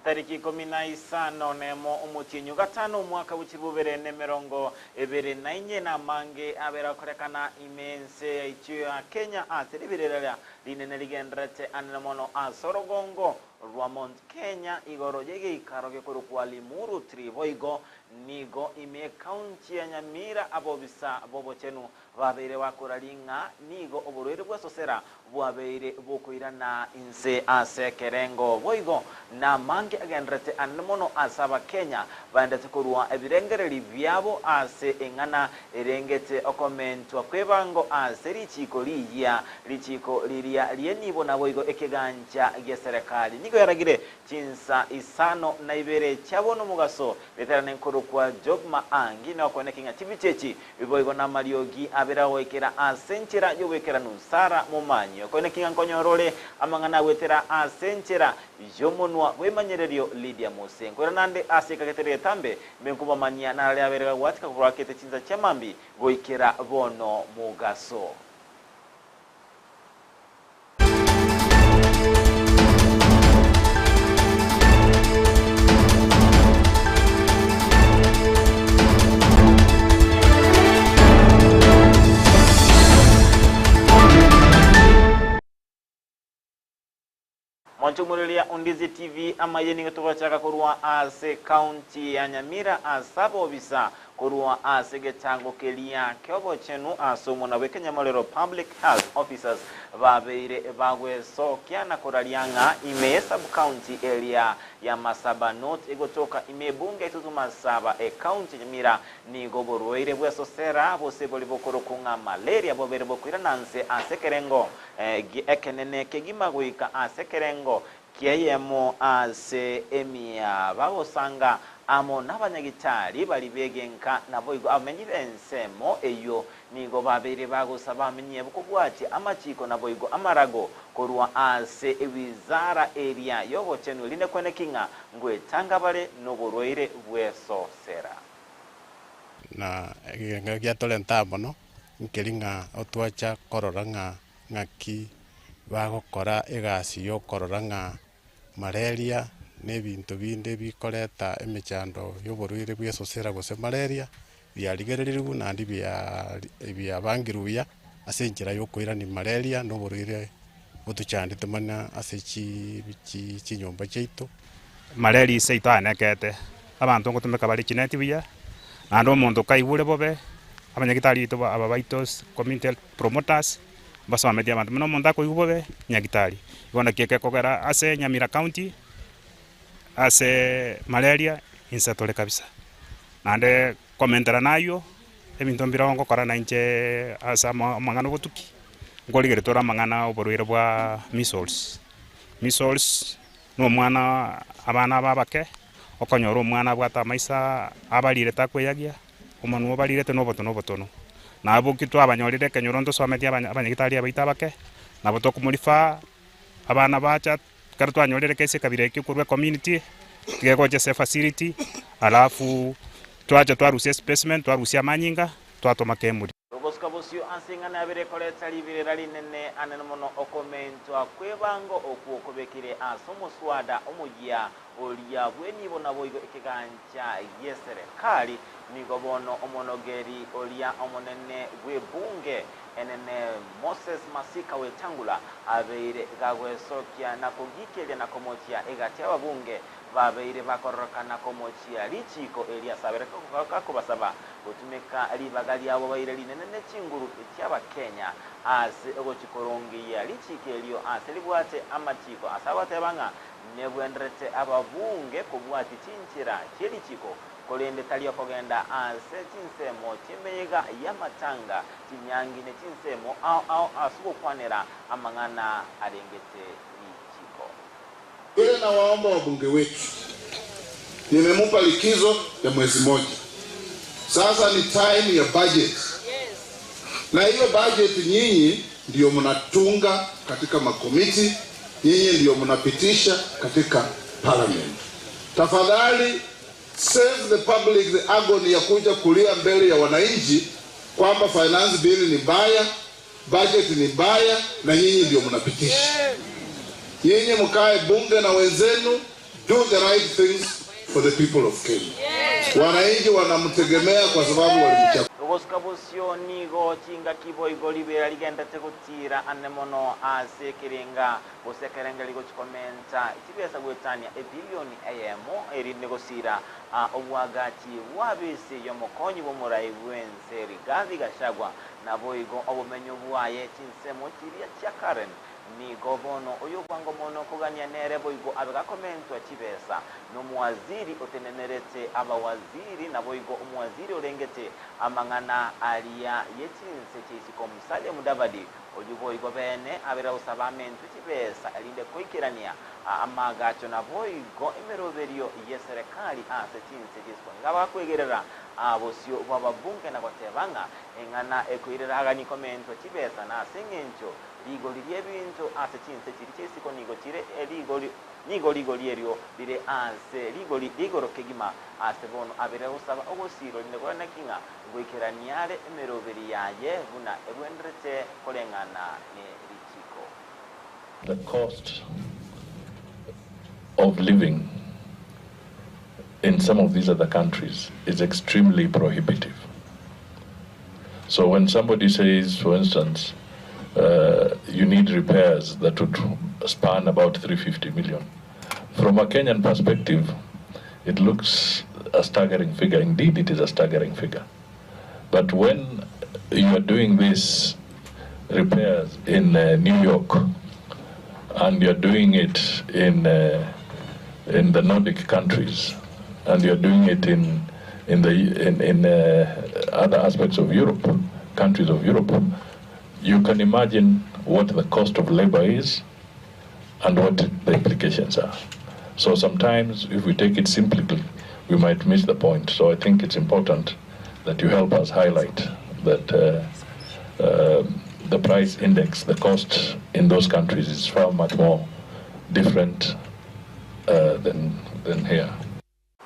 Chitariki 15 omotienyi o gatano omwaka bwe 2024 namange abere agokorekana ime ense yaito ya Kenya ase riberera rinene rigendererete anene mono ase orogongo rwa Mount Kenya igoro y'egeikaro gekorokwa Limuru Tree boigo nigo ime ekaunti ya Nyamira abobisa b'obochenu Babeire bakoraria ng'a nigo oborwaire bw'esosera bwabeire bokoirana inse ase ekerengo. Boigo namange agendererete anene mono ase Abakenya baendete korua ebirengererio biabo ase eng'ana erengete okomentwa kw'ebango ase richiiko riyia, richiiko riria ri'enibo naboigo ekegancha gi'eserekari. Nigo yaragire chinsa 52 chia bono omogaso Veterane nkorokwa Job Maangi nokoeneki ng'a chibicha echi Boigo namariogi abere agoikera ase enchera y'oboikeranu. Sara momanyi, okoeneki ng'a nkonyora ore amang'ana agwetera ase enchera y'omonwa bw'emanyererio Lydia Mose. Nkoira nande ase ekagetere getambe, mbe nkobamanyia narari abere gagwatika korwa akete chinsa chia mambi goikera bono mogaso. Monchumureria Ondizi TV amaye nigo togochaka korwa ase county ya Nyamira ase abobisa Korwa ase egetango keria ki'obochenu ase omona bw'ekenyamorero Public Health Officers babeire bagwesokia na koraria ng'a ime ye sub-county eria ya Masaba North egotoka ime ebunge ya Itutu Masaba ecounty ya Nyamira nigo oborwaire bw'esosera bose bori bokorokwa ng'a malaria bobeire bokoirana nse ase ekerengo ekenene kegima goika ase ekerengo Ki'eyemo ase emia bagosanga amo nabanyagitari baria b'egenka, naboigo abamenyi b'ensemo eyio nigo babeire bagosaba abamenyi ebo kobwatia amachiiko naboigo amarago korwa ase ewizara eria y'obochenu erinde kweneki ng'a ngwetanga bare noborwaire bw'esosera. Na egegenga giatorenta mono nkeri ng'a otwacha korora ng'a ng'aki bagokora egasi y'okorora ng'a malaria na ebinto binde bikoreta emechando y'oborwaire bw'esosera gose malaria, biarigererigwe naende biabangirwe buya ase enchera y'okoirania malaria na oborwaire botochandete mana ase chinyomba chiaito. Malaria seito anekete, abanto ngotumeka bare chineti buya, naende omonto kaigure bobe, abanyagitari baito aba baito community health promoters, Mbasometie abanto buna omonto akoigwa bobe nyagitari. Igo naki ekekogera ase Nyamira County, ase malaria inse tore kabisa. Naende komentera naywo, ebinto mbire ngokora nainche ase amang'ana obotuki, nkorigereria tore amang'ana oborwaire bwa measles. Measles na omwana abana aba abake, okonyora omwana abwate amaiso abarire takweyagia. Omonwa obarirete nobotono obotono. Na abwo ki twabanyorire ekenyoro ntosometie abanyagitari abaito abake, nabo tokomorifaa abana bacha, ekero twanyorire ekesi ekabira ekio korwa ecommunity, tigegocha ase efacility, alafu twacha twarusia especimen, twarusia amanyinga, twatoma Kemuri. Ogosuka bosio ase eng'ana yabere koreta riberera rinene anene mono okomentwa kw'ebango okwo kobekire ase omoswada omoyia Oria bw'enibo naboigo ekegancha gi'eserekari, nigo bono omonogeri oria omonene bw'ebunge enene Moses Masika Wetangula abeire gagwesokia na kogikeria na komochia egati y'ababunge babeire bakororokana komochia richiiko eria asabere gakobasaba gotumeka ribaga riabo baire rinene ne chinguru chi'Abakenya ase ogochikorongeia richiiko erio ase ribwate amachiiko ase agoteba ng'a Nebwenderete ababunge kobwatia chinchera chie richiko, korende tari okogenda ase chinsemo chi'emeyega y'amatanga, chinyangi ne chinsemo ao ao ase ogokwanera amang'ana arengete richiko. Vile nawaomba wabunge wetu, nimemupa likizo ya mwezi moja, sasa ni time ya budget, na hiyo budget nyinyi ndiyo mnatunga katika makomiti Nyinyi ndiyo mnapitisha katika parliament. Tafadhali save the public the agony ya kuja kulia mbele ya wananchi kwamba finance bill ni mbaya, budget ni mbaya na nyinyi ndio mnapitisha. Nyinyi mkae bunge na wenzenu, Do the right things for the people of Kenya. Wananchi wanamtegemea kwa sababu walimchagua. Ogosuka bosio nigo chingaki boigo ribera rigendete gotira ane mono ase ekerenga gose ekerenga rigochikomenta chibesa goetania ebilioni eyemo erinde gosira obwagachi bwabese yomokonyi bw'omorai bwense Rigathi Gachagua naboigo obomenyo bwaye chinsemo chiria chia Karen nigo bono oyo bwango mono kogania nere boigo abe gakomentwa chibesa nomuwaziri otenenerete abawaziri naboigo omuwaziri orengete amang'ana aria yechinse chiaisiko Musalia Mudavadi oyu boigo bene abera gosaba amentwe chibesa erinde koikerania amagacho naboigo emeroberio ye serikali ase chinse chiaisiko niga bakwegerera bosio bwa babunge na goteba ng'a eng'ana ekoirera agani komentwa chibesa na ase eng'encho rigori riebinto ase chinse chiri chiaisiko nigo chire rigori nigo rigori erio rire ase rigori rigoro kegima ase bono abere gosaba ogosiro rinde koreneki ng'a goikeraniare emeroberi yaye buna ebwenderete koreng'ana ne richiko. The cost of living in some of these other countries is extremely prohibitive. So when somebody says, for instance, you need repairs that would span about 350 million, from a Kenyan perspective, it looks a staggering figure. Indeed, it is a staggering figure. But when you are doing these repairs in New York, and you're doing it in the Nordic countries, and you're doing it in other aspects of Europe, countries of Europe, you can imagine what the cost of labor is and what the implications are. So sometimes if we take it simply, we might miss the point. So I think it's important that you help us highlight that the price index, the cost in those countries is far much more different than here.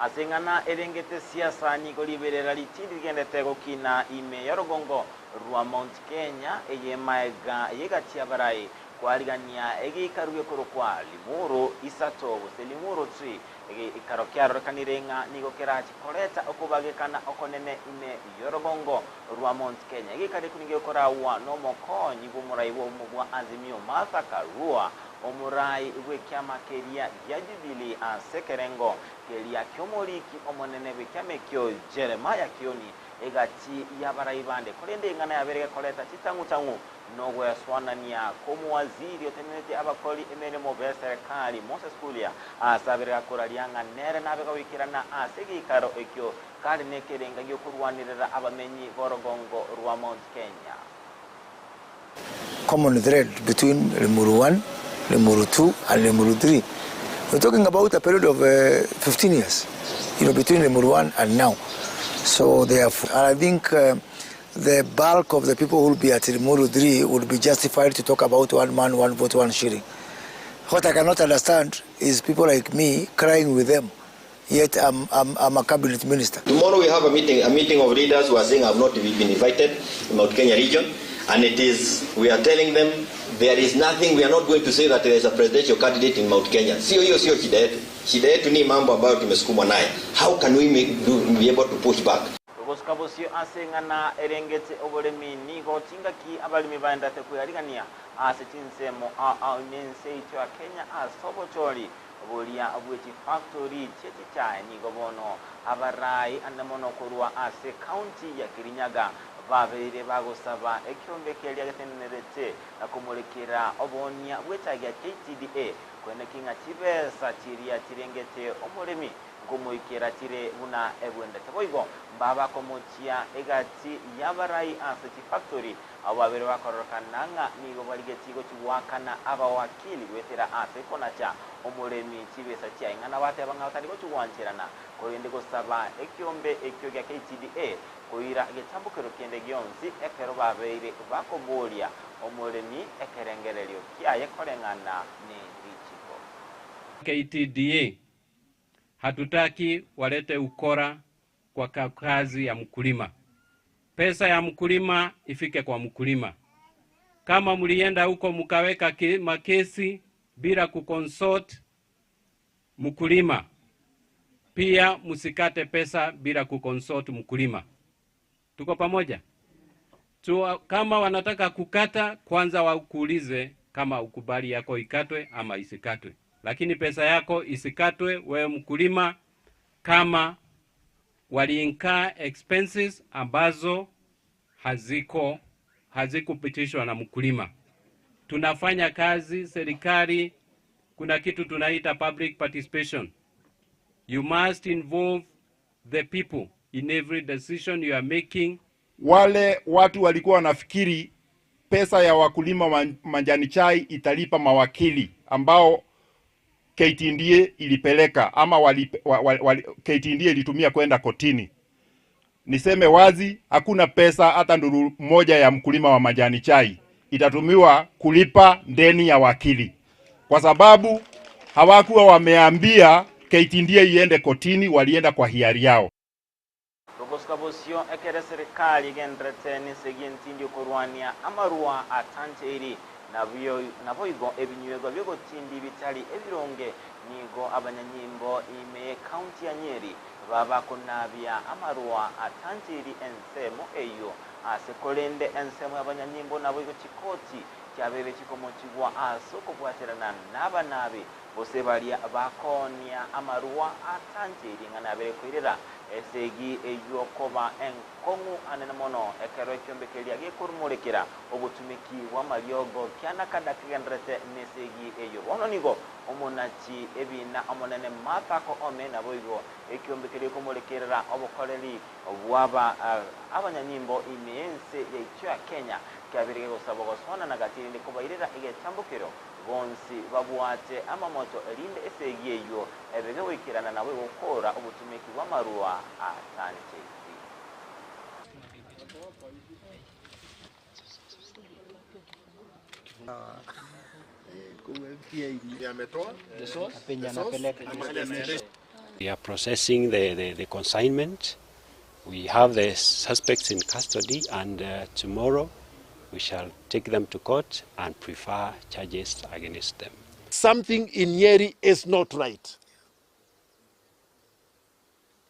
Aseng'ana erengete siasa nigo riberera ritindi rigendete gokina ime ya rogongo rwa Mount Kenya eye maega yegatia barai kwarigania egikaru gekorokwa Limuru isato gose Limuru 3 egikaro kiarorekanire ng'a nigo kerachi koreta okobagekana okonene ime yorogongo rwa Mount Kenya egikare kuninge korawa nomokonyi bw'omorai bw'omo bwa Azimio Martha Karua omorai bw'ekiama keria gia Jubilee ase kerengo keria kiomoriki omonene bw'ekiama ekio Jeremiah Kioni egati yabarai bande korende eng'ana yaberege koreta chitang'utang'u nogweswanania komuwaziri otenenete abakori emeremo be serikali Moses Kuria asabere gakoraria ng'a nere nabe gawikirana ase egikaro ekio kare nekerenga giokorwanirera abamenyi b'orogongo rwa Mount Kenya. Common thread between Limuru 1, Limuru 2 and Limuru 3. We're talking about a period of 15 years, between Limuru 1 and now. So therefore, and I think the bulk of the people who will be at Limuru 3 would be justified to talk about one man, one vote, one shilling. What I cannot understand is people like me crying with them, yet I'm a cabinet minister. Tomorrow we have a meeting of leaders who are saying I have not been invited in Mount Kenya region, and we are telling them there is nothing, we are not going to say that there is a presidential candidate in Mount Kenya. Sio hiyo, sio shida yetu. Shida yetu ni mambo ambayo tumesukumwa naye. How can we be able to push back? Ogosuka bosio ase ng'ana erengete oboremi nigo chingaki abaremi baendate kweyarigania ase chinsemo nense ito ya Kenya ase obochori boria bw'echifactory chiechichae nigo bono abarai ande mono korwa ase county ya Kirinyaga babeire bagosaba ekiombe keria getenenerete na komorekera obonia bw'echagia KTDA kwene king'a chibesa chiria chirengete omoremi nkomoikera chire buna ebwendete boigo mbaba komochia egati yabarai ase chifactory abo babere bakororokana ng'a nigo barigeti gochiwakana abawakili gwetera ase konacha omoremi chibesa chiaing'ana bateba ng'a batari gochiwancherana korende gosaba ekiombe ekio gia KTDA koira getambukero kende gionsi ekero babeire bakoboria omoremi ekerengererio kiaye koreng'ana ne richiko. KTDA hatutaki walete ukora kwa kazi ya mkulima. Pesa ya mkulima ifike kwa mkulima. Kama mlienda huko mkaweka makesi bila kuconsult, Mkulima pia msikate pesa bila kuconsult mkulima. Tuko pamoja? Tu, kama wanataka kukata kwanza wakuulize kama ukubali yako ikatwe ama isikatwe, lakini pesa yako isikatwe wewe mkulima kama waliinkaa expenses ambazo haziko hazikupitishwa na mkulima. Tunafanya kazi serikali, kuna kitu tunaita public participation. You must involve the people in every decision you are making. Wale watu walikuwa wanafikiri pesa ya wakulima wa majani chai italipa mawakili ambao KTDA ilipeleka ama wali, wali, KTDA ilitumia kwenda kotini. Niseme wazi, hakuna pesa hata nduru moja ya mkulima wa majani chai itatumiwa kulipa ndeni ya wakili, kwa sababu hawakuwa wameambia KTDA iende kotini, walienda kwa hiari yao. Togosuka bosio ekere serikali egenderete nesegi entindi okorwania amarua atancheiri naboigo ebinywegwa biogotindi bitari ebironge nigo abanyanyimbo ime ekaunti ya Nyeri babakonabia amarua atancheiri ensemo eyo ase korende ensemo y'abanyanyimbo naboigo chikoti chiabere chikomochigwa ase okobwaterana n'abanabi bose baria bakonia amarua atancheiri ng'a nabere koirera esegi eyo koba enkong'u anene mono ekero ekiombekeria gekorumurekera obotumiki bwa mariogo kianakada kigenderete nesegi eyo bono nigo omonachi ebina omonene Martha Koome naboigo ekiombekeria ekomorekerera obokoreri bwaba abanyanyimbo ime ense yaitio ya Kenya kiabere gegosaba gosona na gati erinde kobairera egechambukero bonsi babwate amamoto erinde esegi eyo ebege goikerana nabo gokora obotumiki bwa amarua atancheiri. We are processing the consignment. We have the suspects in custody, and tomorrow we shall take them to court and prefer charges against them. Something in Nyeri is not right.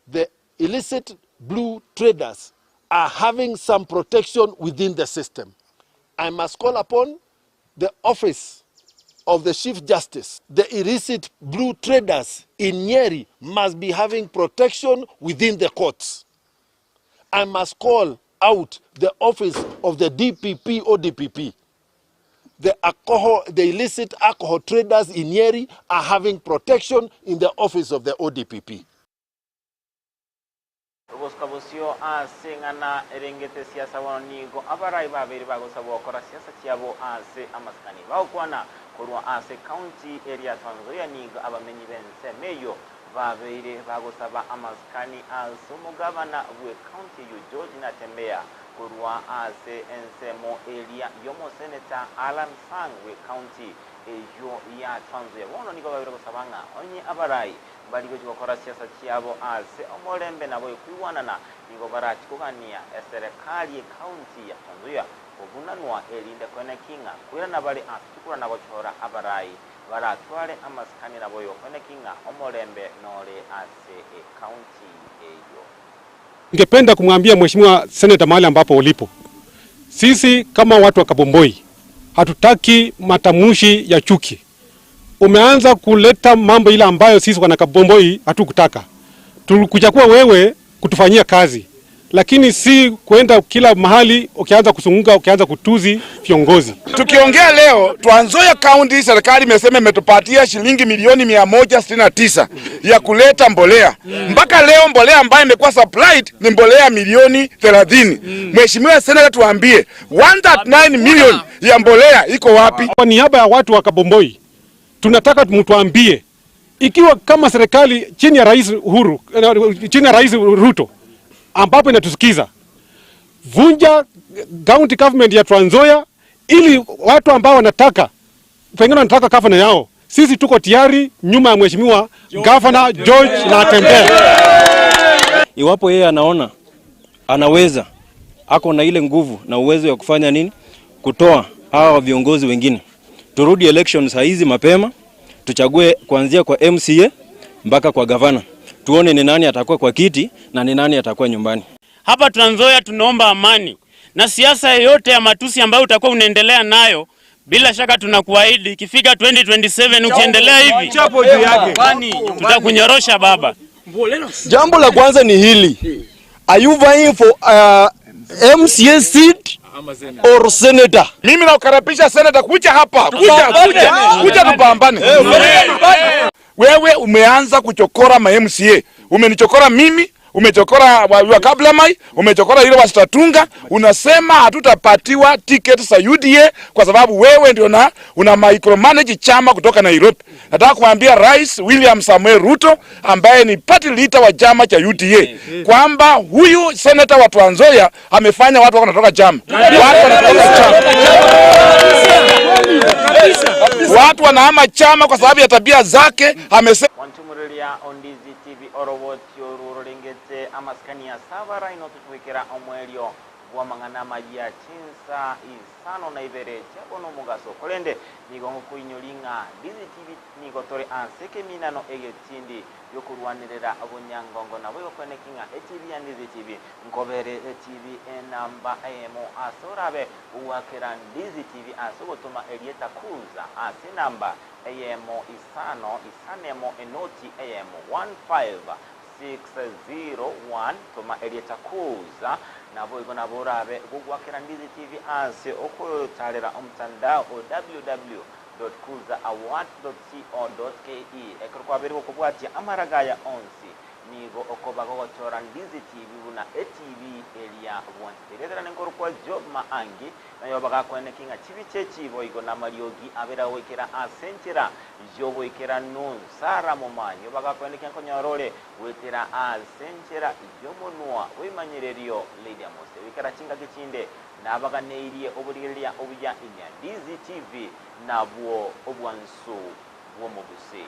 The illicit blue traders are having some protection within the system. I must call upon the office of the Chief Justice. The illicit blue traders in Nyeri must be having protection within the courts. I must call out the office of the DPP or DPP. The illicit alcohol traders in Nyeri are having protection in the office of the ODPP. Ogosuka bosio ase ng'ana erengete siasa bono nigo abarai babere bagosaba gokora siasa chiabo ase amasikani bagokwana korwa ase county area Trans Nzoia nigo abamenyi b'ensemo eyo babeire bagosaba amasikani ase omogabana bwe county eyo George Natembeya korwa ase ensemo area y'omoseneta Alan Sang bwe county eyo ya Trans Nzoia. Bono nigo babere gosaba ng'a onye abarai bari gochi gokora siasa chiabo ase omorembe nabo ekuigwanana nigo barachikogania eserekari ekaunti ya Trans Nzoia kobunanwa erinde kwene king'a kwirana bari ase chikurana gochora abarai baratware amasikani nabo yokwene king'a omorembe nore ase ekaunti eyo. Ningependa kumwambia Mheshimiwa Senator mahali ambapo ulipo, sisi kama watu wa Kabomboi hatutaki matamushi ya chuki. Umeanza kuleta mambo ile ambayo sisi wana Kabomboi hatukutaka. Tulikuchagua wewe kutufanyia kazi, lakini si kwenda kila mahali ukianza kusunguka, ukianza kutuzi viongozi. Tukiongea leo Trans Nzoia County, serikali imesema imetupatia shilingi milioni 169 ya kuleta mbolea. Mpaka leo mbolea ambayo imekuwa supplied ni mbolea milioni 30. Mheshimiwa Senator, tuambie 139 million ya mbolea iko wapi? Kwa niaba ya watu wa Kabomboi tunataka mtuambie ikiwa kama serikali chini ya Rais Uhuru, chini ya Rais Ruto ambapo inatusikiza, vunja county government ya Trans Nzoia ili watu ambao wanataka pengine wanataka gavana yao, sisi tuko tayari nyuma ya Mheshimiwa Gavana George Natembeya. Iwapo yeye anaona anaweza, ako na ile nguvu na uwezo ya kufanya nini, kutoa hawa viongozi wengine, turudi elections saa hizi mapema, tuchague kuanzia kwa MCA, mpaka kwa gavana, tuone ni nani atakuwa kwa kiti na ni nani atakuwa nyumbani. Hapa Trans Nzoia tunaomba amani na siasa yoyote ya matusi ambayo utakuwa unaendelea nayo, bila shaka tunakuahidi ikifika 2027 ukiendelea hivi Chapo juu yake. tutakunyorosha baba. Jambo la kwanza ni hili. Are you vying for MCA seat or senator? Mimi nakukaribisha senator, kuja hapa, kuja, kuja, kuja tupambane. Wewe umeanza kuchokora ma MCA, umenichokora mimi, umechokora wa, wa Kablamai, umechokora ile wa Statunga, unasema hatutapatiwa ticket za UDA kwa sababu wewe ndio na una micromanage chama kutoka Nairobi. Nataka kuambia Rais William Samuel Ruto ambaye ni party leader wa chama cha UDA kwamba huyu senator wa Trans Nzoia amefanya watu wako wanatoka chama, watu wanatoka chama watu wanahama chama kwa sababu ya tabia zake. Amesema Wanchumururia Ondizi TV oroboti orurorengete amasikani ya sabara inotutuwikira omwelio bwamang'ana amaya chinsa isano na ibere chiabono omugaso korende nigo ngokoinyoria ng'a Ndizi TV nigo tore ase ekeminano egetindi yokorwanerera obonyangongo nabo egokweneki ng'a etv ya Ndizi TV nkobere etv enamba eyemo ase orabe gwakera Ndizi TV ase ogotoma erieta kuza ase enamba eyemo isano isanemo enoti eyemo 15601 toma erieta kuza nabo igo nabo orabe gogwakera Ndizi TV ase okotarera omutandao o www kuzaaward.co.ke ekero kwabere gokobwatia amaragaya onsi nigo okoba gogochora Ndizi TV buna etv eria bwanchete retera nenkoro kwa Job Maangi nayo bagakweneki ng'a chibiche chibo igo na mariogi abera goikera ase enchera yogoikera nonsara momanyo bagakweneki nkonyora ore gwetera ase enchera yomonwa bwemanyererio Lady Amose wikera chingaki chinde nabaganeirie oborigereria obuya imya Ndizi TV nabwo obwansu bw'omogusi.